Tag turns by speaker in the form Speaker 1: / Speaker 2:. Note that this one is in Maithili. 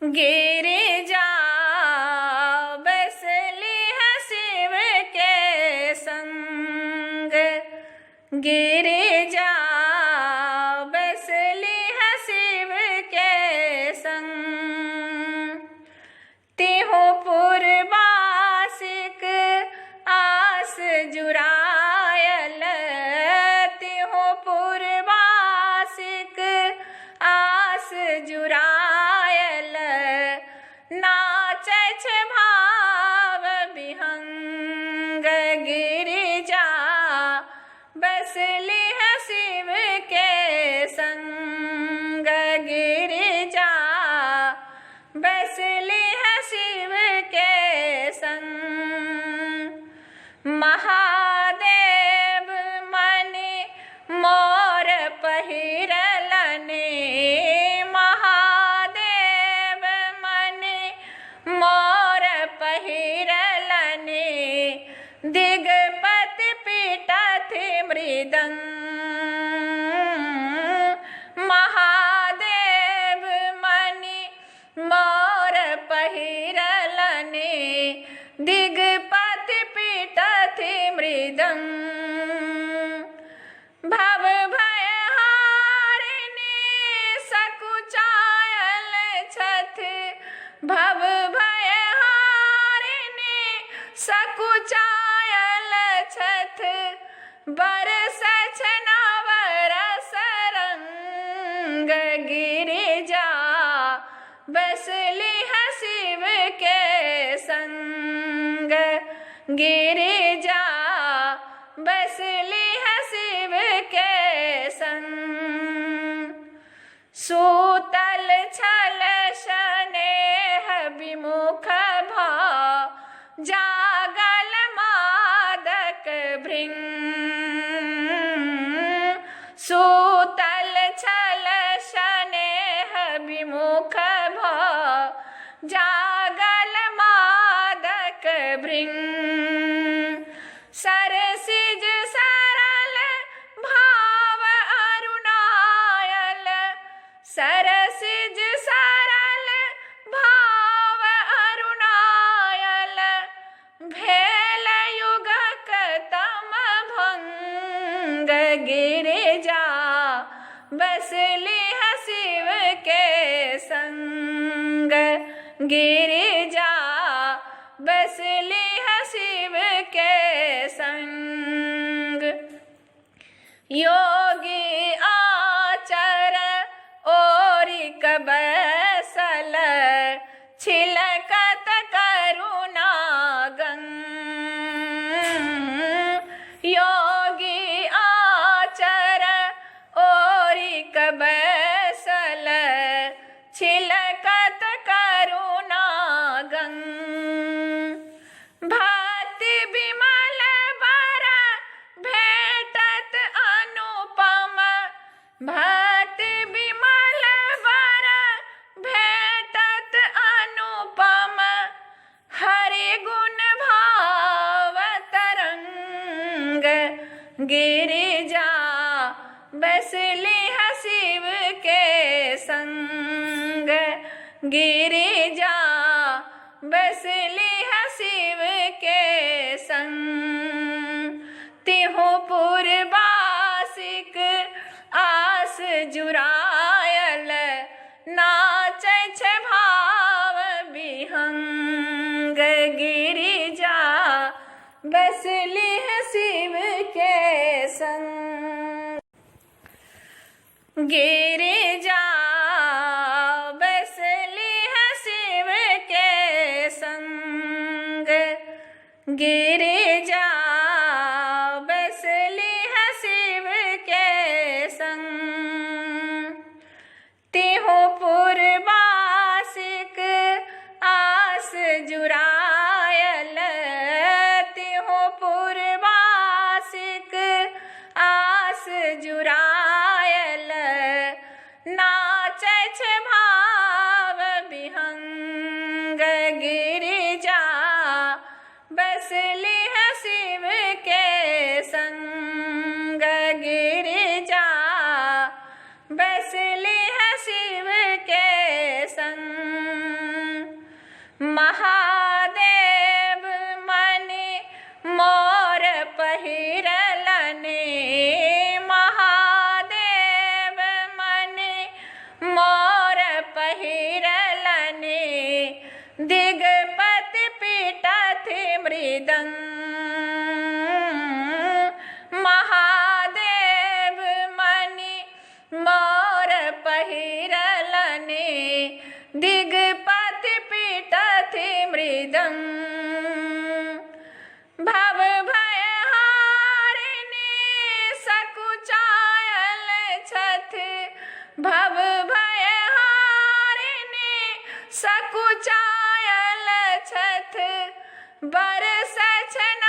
Speaker 1: गिरिजा बैसली है शिव के संग। गिरिजा बैसली है शिव के संग। तिहु पुरवासिक आस जुरायल, तिहु पुरवासिक आस जुरायल, नाचै छै भाव विहंग। गिरिजा बसली है शिव के संग। गिरिजा बसली है शिव के संग। महादेव मणि मोर पहिरलनि, महादेव मणि मोर पहिरलनि, दिगपति पीटथि मृदंग। महादेव मणि मोर पहिरलनि, दिगपति पीटथि मृदंग। भव भय हारिणी सकुचायल छथि, भव भय हारिणी सकुचायल छथि, बरसै छै नवरस रंग। गिरिजा बसली है शिव के संग। गिरिजा बसली है शिव के संग। सूतल छल स्नेह विमुख भ जागल मादक भृंग। सूतल छल स्नेह विमुख भ जागल मादक भृंग। सरसिज सरल भाव अरुणायल, सरसिज सरल भाव अरुणायल, भेल युगक तम भंग। गिरिजा बसली है शिव के संग। गिरिजा बसली है शिव के संग। योगी आचर ओरिक बैसल, छिलकत करुणा गंग। योगी आचर ओरिक बैसल, छिलकत करुणा गंग। भक्ति विमल बर भेटत अनुपम, भक्ति विमल बर भेटत अनुपम, हरि गुण भाव तरंग। गिरिजा बसली है शिव के संग। गिरिजा बसली है शिव के संग। तिहु पुरवासिक आस जुरायल, नाचै छै भाव विहंग। गिरिजा बसली है शिव के संग। गिरिजा बसली है शिव के संग। गिरिजा बसली है शिव के संग। तिहु पुरवासिक आस जुरायल, तिहु पुरवासिक आस जुरायल, नाचै छै भाव विहंग। गिरिजा बसली दिगपति पीटथि मृदंग। महादेव मणि मोर पहिरलनि, दिगपति पीटथि मृदंग। भव भय हारिणी सकुचायल छथि, भव भय हारिणी सकुचायल छथि, बरसै छनि